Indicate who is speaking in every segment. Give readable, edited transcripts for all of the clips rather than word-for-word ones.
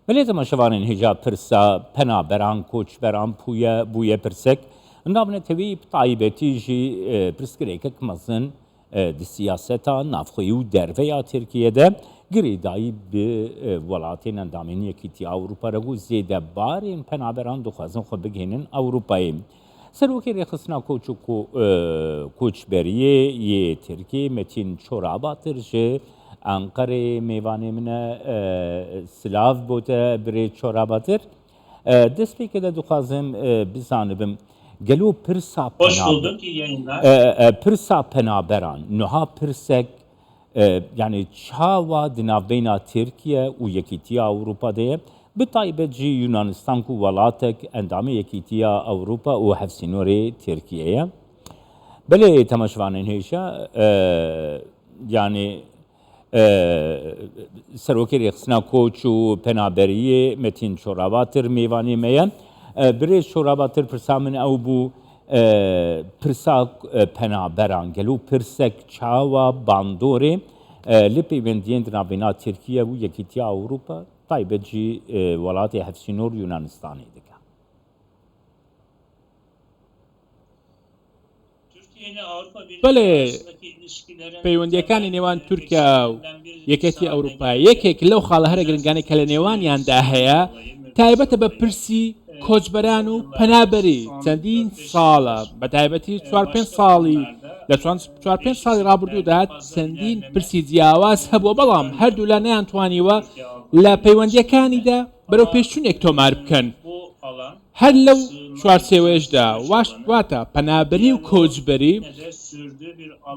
Speaker 1: Belê temaşevanên hêja pirsa penaberan, koçberan pûye bûye pirsek. Navneteweyî bi taybetî jî pirsgirêkek mezin di siyaseta navxweyî û derve ya Tirkiye de girêdayî bi welatên endamên Yekîtiya Ewropa re ku zêde barên penaberan dixwazin xwe bigihînin Ewropayê. Serokê Rêxistina Koç û Koçberiyê yê Tirkiyê Metîn Çorabatir ji Enqereyê mêvanê min e. Silav bo te birêz Çorabatir. Destpêkê de dixwazim bizanibim gelo pirsa pirsa penaberan niha pirsek yanî çawa di navbeyna Tirkiye û Yekîtiya Ewropa de ye bi taybet jî Yunanistan ku welatek endamê Yekîtiya Ewropa û hevsînorê Tirkiye ye. Belê temaşevanên hêja yanî Serokê Rêxistina Koç û Penaberiyê Metîn Çorabatir mêvanê me ye. Birêz Çorabatir pirsa min ew bû pirsa penaberan gelo pirsek çawa bandorê li pêwendiyên di navbêna Tirkiye û Yekîtiya Ewropa taybet jî welatê hevsînor Yunanistanê dike.
Speaker 2: بەڵێ، پەیوەندییەکانی نێوان تورکیا و یەکێتی ئەوروپا یەکێک لەو خاڵە هەرە گرنگانەی کە لە نێوانیاندا هەیە تایبەتە بە پرسی کۆچبەران و پەنابەری چەندین ساڵە بە تایبەتی چوار پێنج ساڵی لە چوار پێنج ساڵی ڕابردوودا چەندین پرسی جیاواز هەبووە بەڵام هەردوولا نەیانتوانیوە لە پەیوەندییەکانیدا بەرەو پێشچوونێک تۆمار بکەن. هەر لەو چوارچێوەیەشدا واتە پەنابەری و کۆچبەری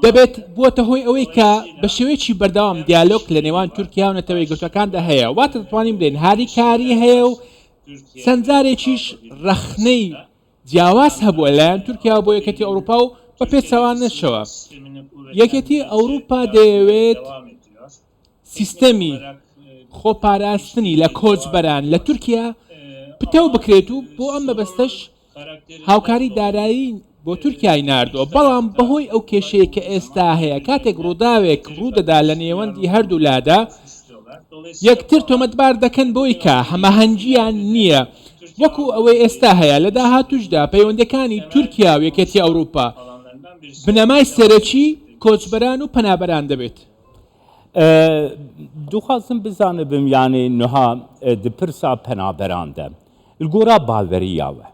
Speaker 2: دەبێت بووەتە هۆی ئەوەی کە بە شێوەیەکی بەردەوام دیالۆگ لە نێوان تورکیا و نەتەوە یەکگرتووەکاندا هەیە واتە دەتوانین بڵێین هاریکاری هەیە و چەند جارێکیش ڕەخنەی جیاواز هەبووە لایەن تورکیا بۆ یەکێتی ئەوروپا و بە پێچەوانەشەوە یەکێتی ئەوروپا دەیەوێت سیستەمی خۆپاراستنی لە کۆچبەران لە تورکیا پتەو بکرێت و بۆ ئەم مەبەستەش هاوکاری دارایی بۆ تورکیای ناردووە، بەڵام بەهۆی ئەو کێشەیە کە ئێستا هەیە کاتێک ڕووداوێک ڕوودەدا لە نێوەندی هەردوولادا یەکتر تۆمەتبار دەکەن بەوەی کە هەماهەنگییان نییە وەکو ئەوەی ئێستا هەیە لە داهاتووشدا پەیوەندییەکانی تورکیا و یەکێتی ئەوروپا بنەمای سەرەکی کۆچبەران و پەنابەران دەبێت.
Speaker 1: دخوازم بزانبم یانێ نها di pirsa penaberan de li gora baweriya we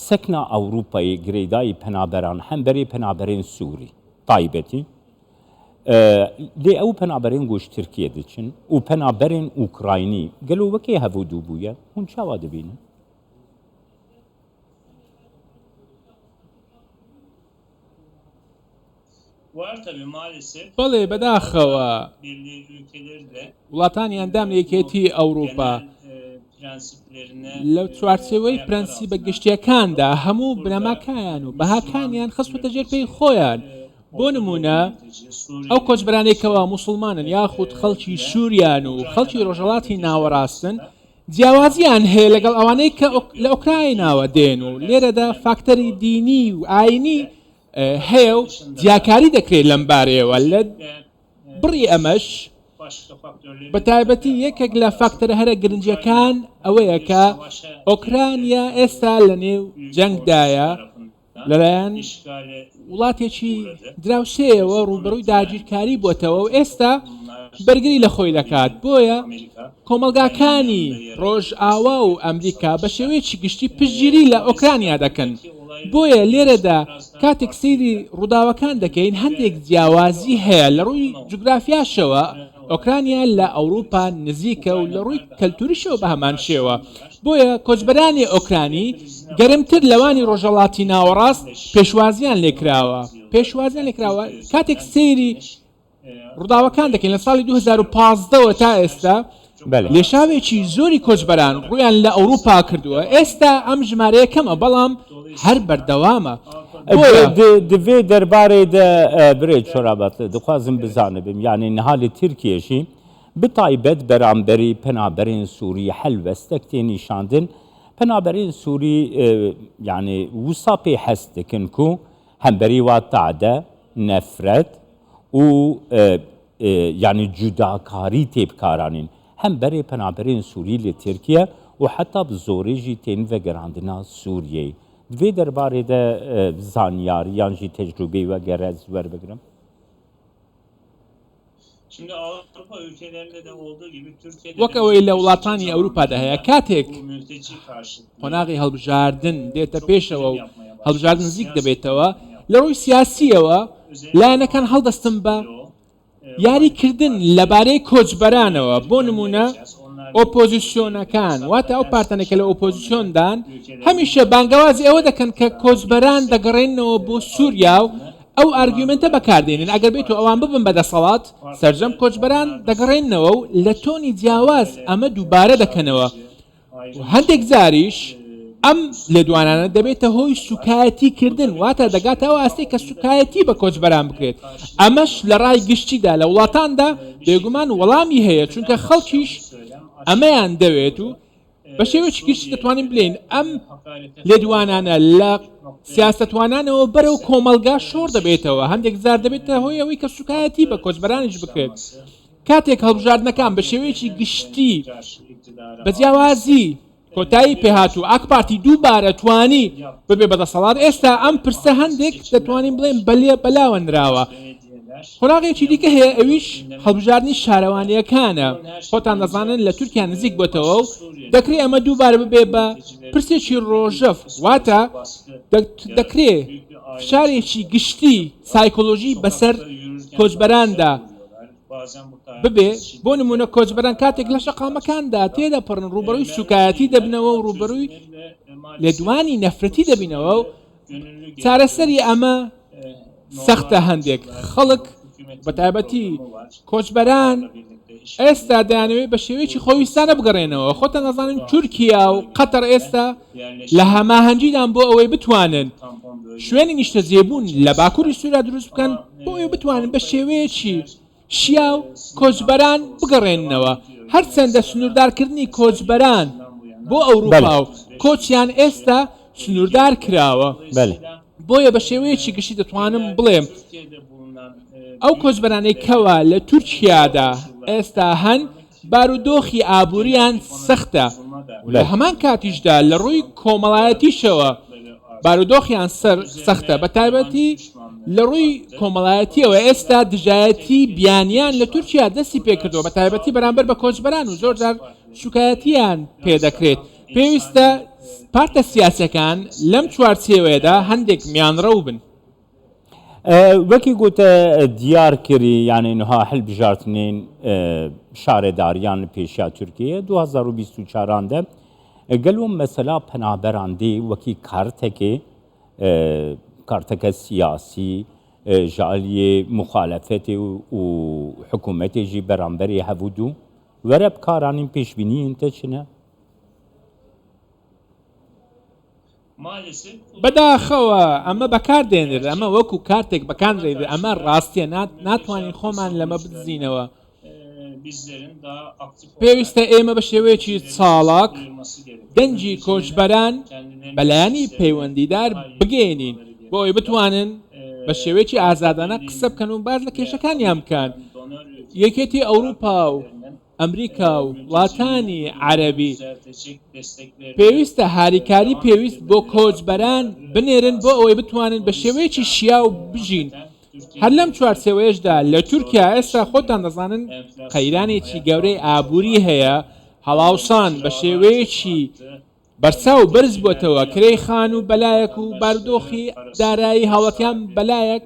Speaker 1: sekna Ewropayê girêdayî penaberan hemberê penaberên Sûrî taybetî lê ew penaberên ku ji Tirkiye diçin û penaberên Ukraynî gelo wekê hevûdû bûye hûn çawa dibînin?
Speaker 2: بەڵێ بەداخەوە وڵاتانی ئەندام لە یەکێتی ئەوروپا لەو چوارچێوەی پرەنسیبە گشتیەکاندا هەموو بنەماکایان و بەهاکانیان خستووەتە ژێر پێی خۆیان بۆ نمونە ئەو کۆچبەرانەی کەوا موسڵمانن یاخود خەڵکی سووریان و خەڵکی ڕۆژهەڵاتی ناوەڕاستن جیاوازیان هەیە لەگەڵ ئەوانەی کە لە ئۆکرایناوە دێن و لێرەدا فاکتەری دینی و ئاینی هەیە و جیاکاری دەکرێت لەم بارەیەوە لە بڕی ئەمەش بە تایبەتی یەکێک لە فاکتەرە هەرە گرنگەکان ئەوەیە کە ئۆکرانیا ئێستا لە نێو جەنگدایە لەلایەن وڵاتێکی دراوسێیەوە ڕووبەڕووی داگیرکاری بۆتەوە و ئێستا بەرگری لە خۆی دەکات، بۆیە کۆمەڵگاکانی ڕۆژئاوا و ئەمریکا بە شێوەیەکی گشتی پشتگیری لە ئۆکرانیا دەکەن، بۆیە لێرەدا کاتێک سەیری ڕووداوەکان دەکەین هەندێک جیاوازی هەیە لە ڕووی جوگرافیاشەوە ئۆکرانیا لە ئەوروپا نزیکە و لە ڕووی کەلتوریشەوە بە هەمان شێوە، بۆیە کۆچبەرانی ئۆکرانی گەرمتر لەوانی ڕۆژهەڵاتی ناوەڕاست پێشوازیان لێکراوە پێشوازیان لێکراوە کاتێک سەیری ڕووداوەکان دەکەین لە ساڵی 2015ەوە تا ئێستا لێشاوێکی زۆری کۆچبەران ڕوویان لە ئەوروپا کردووە ئێستا ئەم ژمارەیە کەمە بەڵام هەر بەردەوامە.
Speaker 1: دڤێ دەربارەی دە برێ چۆرابەت دخوازم بزانبم یعنی نها لە ترکیەشی بتایبەت بەرامبەری پەنابەرێن سووری هەلوەستەک تێ نیشاندن، پەنابەرێن سووری یانی وسا پێ هەست دکن کو هەمبەری وا تادە، نەفرەت و یانی جوداکاری تێ بکارانین. Hemberê penaberên Sûrî li Tirkiye û heta bi zorê jî tên vegerandina Sûriyeyê. Di vê derbarê de zanyarî yan jî tecrûbeyê we ger ez werbigirim?
Speaker 2: وەک ئەوەی لە وڵاتانی ئەوروپادا هەیە کاتێک قۆناغی هەڵبژاردن دێتە پێشەوە و هەڵبژاردن نزیک دەبێتەوە لە ڕووی سیاسیەوە لایەنەکان هەڵدەستن بە یاریکردن لەبارەی کۆچبەرانەوە، بۆ نموونە ئۆپۆزیسیۆنەکان، واتە ئەو پارتانەی کە لە ئۆپۆزیسیۆندان، هەمیشە بانگەوازی ئەوە دەکەن کە کۆچبەران دەگەڕێننەوە بۆ سووریا و ئەو ئارگیومێنتە بەکاردێنن، ئەگەر بێت و ئەوان ببن بە دەسەڵات، سەرجەم کۆچبەران دەگەڕێننەوە و لە تۆنی جیاواز ئەمە دووبارە دەکەنەوە. و هەندێک جاریش ئەم لێدوانانە دەبێتە هۆی سوکایەتی کردن واتە دەگاتە ئەو ئاستەی کە سوکایەتی بە کۆچبەران بکرێت ئەمەش لە ڕای گشتیدا لە وڵاتاندا بێگومان وەڵامی هەیە چونکە خەڵکیش ئەمەیان دەوێت و بە شێوەیەکی گشتی دەتوانین بلێین ئەم لێدوانانە لە سیاسەتوانانەوە بەرەو کۆمەڵگا شۆڕ دەبێتەوە هەندێک جار دەبێتە هۆی ئەوەی کە سوکایەتی بە کۆچبەرانیش بکرێت کاتێک هەڵبژاردنەکان بە شێوەیەکی گشتی بە جیاوازی کۆتایی پێهات و ئاکپارتی دووبارە توانی ببێ بە دەسەڵات، ئێستا ئەم پرسە هەندێک دەتوانین بڵێین بەلێ بەلاوە نراوە. قۆناغێکی دیکە هەیە ئەویش هەڵبژاردنی شارەوانییەکانە، خۆتان دەزانن لە تورکیا نزیک بۆتەوە و دەکرێ ئەمە دووبارە ببێ بە پرسێکی ڕۆژەڤ، واتە دەکرێ فشارێکی گشتی سایکۆلۆژی بەسەر کۆچبەراندا ببێ، بۆ نموونە کۆچبەران کاتێک لە شەقامەکاندا تێدەپەڕن ڕووبەڕووی سووکایەتی دەبنەوە و ڕووبەڕووی لێدوانی نەفرەتی دەبینەوە و چارەسەری ئەمە سەختە هەندێک خەڵک بەتایبەتی کۆچبەران ئێستا دەیانەوێت بە شێوەیەکی خۆویستانە بگەڕێنەوە خۆتان دەزانن تورکیا و قەتەر ئێستا لە هەماهەنگیدان بۆ ئەوەی بتوانن شوێنی نیشتەجێبوون لە باکووری سووریا دروست بکەن بۆ ئەوەی بتوانن بە شێوەیەکی شیاو کۆچبەران بگەڕێننەوە، هەرچەندە سنووردارکردنی کۆچبەران بۆ ئەوروپا و کۆچیان ئێستا سنووردار کراوە، بۆیە بە شێوەیەکی گشتی دەتوانم بڵێم ئەو کۆچبەرانەی کەوا لە تورکیادا ئێستا هەن بارودۆخی ئابووریان سەختە و لە هەمان کاتیشدا لە ڕووی کۆمەڵایەتیشەوە بارودۆخیان سەر سەختە بە تایبەتی لە ڕووی کۆمەڵایەتیەوە ئێستا دژایەتی بیانیان لە تورکیا دەستی پێکردەوە بە تایبەتی بەرامبەر بە کۆچبەران و زۆر جار سوکایەتیان پێدەکرێت پێویستە پارتە سیاسەکان لەم چوارچێوەیەدا هەندێک میانڕەو بن.
Speaker 1: وەکی گوتە دیار کری یعنی نها هەلبژارتنین شارەداریان لە پێشیا تورکیە 2024 دە گەلۆ مەسەلا پەنابەران دێ وەکی کارتەکێ کارتەکە سیاسی ji aliyê muxalefetê û hikûmetê jî beramberê hevûdû were bikaranîn pêşbîniyên te çi ne?
Speaker 2: بەداخەوە ئەمە بەکاردێنرێت، ئەمە وەکو کارتێک بەکاردێنرێت، ئەمە ڕاستیە، ناتوانین خۆمان لەمە بدزینەوە. پێویستە ئێمە بە شێوەیەکی چاڵاک دەنگی کۆچبەران بە لایەنی پەیوەندیدار بگەیەنین بۆ ئەوەی بتوانن بە شێوەیەکی ئازادانە قسە بکەن و باس لە کێشەکانیان بکەن. یەکێتی ئەوروپا و ئەمریکا و وڵاتانی عەرەبی پێویستە هاریکاری پێویست بۆ کۆچبەران بنێرن بۆ ئەوەی بتوانن بە شێوەیەکی شیاو بژین. هەر لەم چوارچێوەیەشدا لە تورکیا ئێستا خۆتان دەزانن قەیرانێکی گەورەی ئابووری هەیە، هەڵاوسان بە شێوەیەکی بەرچاو بەرز بۆتەوە، کرێی خانوو بەلایەک و بارودۆخی دارایی هاوڵاتیان بەلایەک،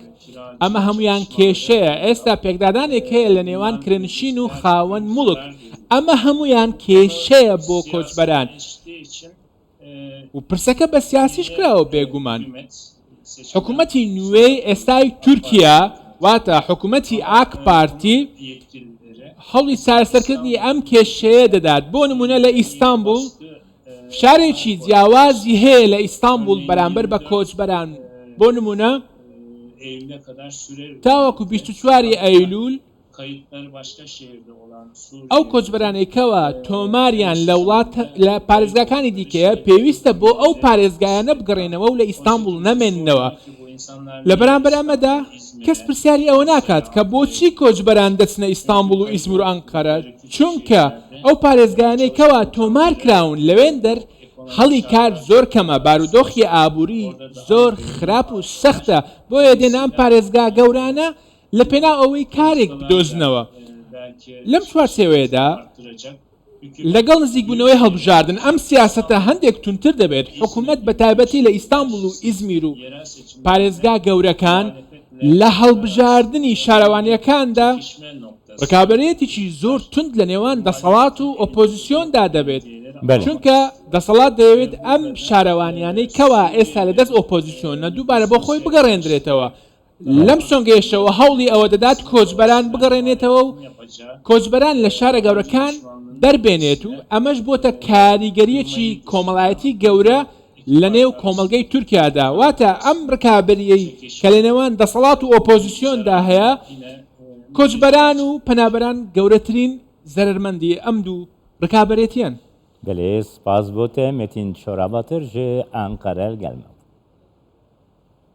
Speaker 2: ئەمە هەموویان کێشەیە، ئێستا پێکدادانێک هەیە لە نێوان کرێنشین و خاوەن موڵک، ئەمە هەموویان کێشەیە بۆ کۆچبەران و پرسەکە بە سیاسیش کراوە بێگومان. حکومەتی نوێی ئێستای تورکیا واتە حکومەتی ئاک پارتی هەوڵی چارەسەرکردنی ئەم کێشەیە دەدات، بۆ نمونە لە ئیستانبوڵ فشارێکی جیاوازی هەیە لە ئیستانبوڵ بەرامبەر بە کۆچبەران، بۆ نمونە تاوەکو 24 ی ئەیلول ئەو کۆچبەرانەی کەوا تۆماریان لە وڵات لە پارێزگاکانی دیکەیە پێویستە بۆ ئەو پارێزگایانە بگەڕێنەوە و لە ئیستانبوڵ نەمێننەوە. لە بەرامبەر ئەمەدا کەس پرسیاری ئەوە ناکات کە بۆچی کۆچبەران دەچنە ئیستانبوڵ و ئیزمیر و ئەنقەرە، چونکە. ئەو پارێزگایانەی کەوا تۆمار کراون لەوێندەر هەڵی کار زۆر کەمە، بارودۆخی ئابووری زۆر خراپ و سەختە، بۆیە دێنە ئەم پارێزگا گەورانە لە پێناو ئەوەی کارێک بدۆزنەوە. لەم چوارچێوەیەدا لەگەڵ نزیکبوونەوەی هەڵبژاردن ئەم سیاسەتە هەندێک توندتر دەبێت، حکومەت بە تایبەتی لە ئیستانبوڵ و ئیزمیر و پارێزگا گەورەکان لە هەڵبژاردنی شارەوانییەکاندا ڕکابەرێتیی زۆر توند لە نێوان دەسەڵات و ئۆپۆزسیۆندا دەبێت، چونکە دەسەڵات دەیەوێت ئەم شارەوانیانەی کەوا ئێستا لە دەست ئۆپۆزسیۆنە دووبارە بۆ خۆی بگەڕێندرێتەوە، لەم سۆنگەیەشەوە هەوڵی ئەوە دەدات کۆچبەران بگەڕێنێتەوە و کۆچبەران لە شارە گەورەکان دەربێنێت و ئەمەش بۆتە کاریگەرییەکی کۆمەڵایەتی گەورە لە نێو کۆمەڵگەی تورکیادا، واتە ئەم ڕکابەرییەی کە لە نێوان دەسەڵات و ئۆپۆزسیۆندا هەیە، کۆچبەران و پەنابەران گەورەترین زەرەرمەندی ئەم دوو ڕکابەرێتییەن.
Speaker 1: بەلێ سپاس بۆ تە مەتین چۆراباتر ژ ئەنقەرە لگەل مە.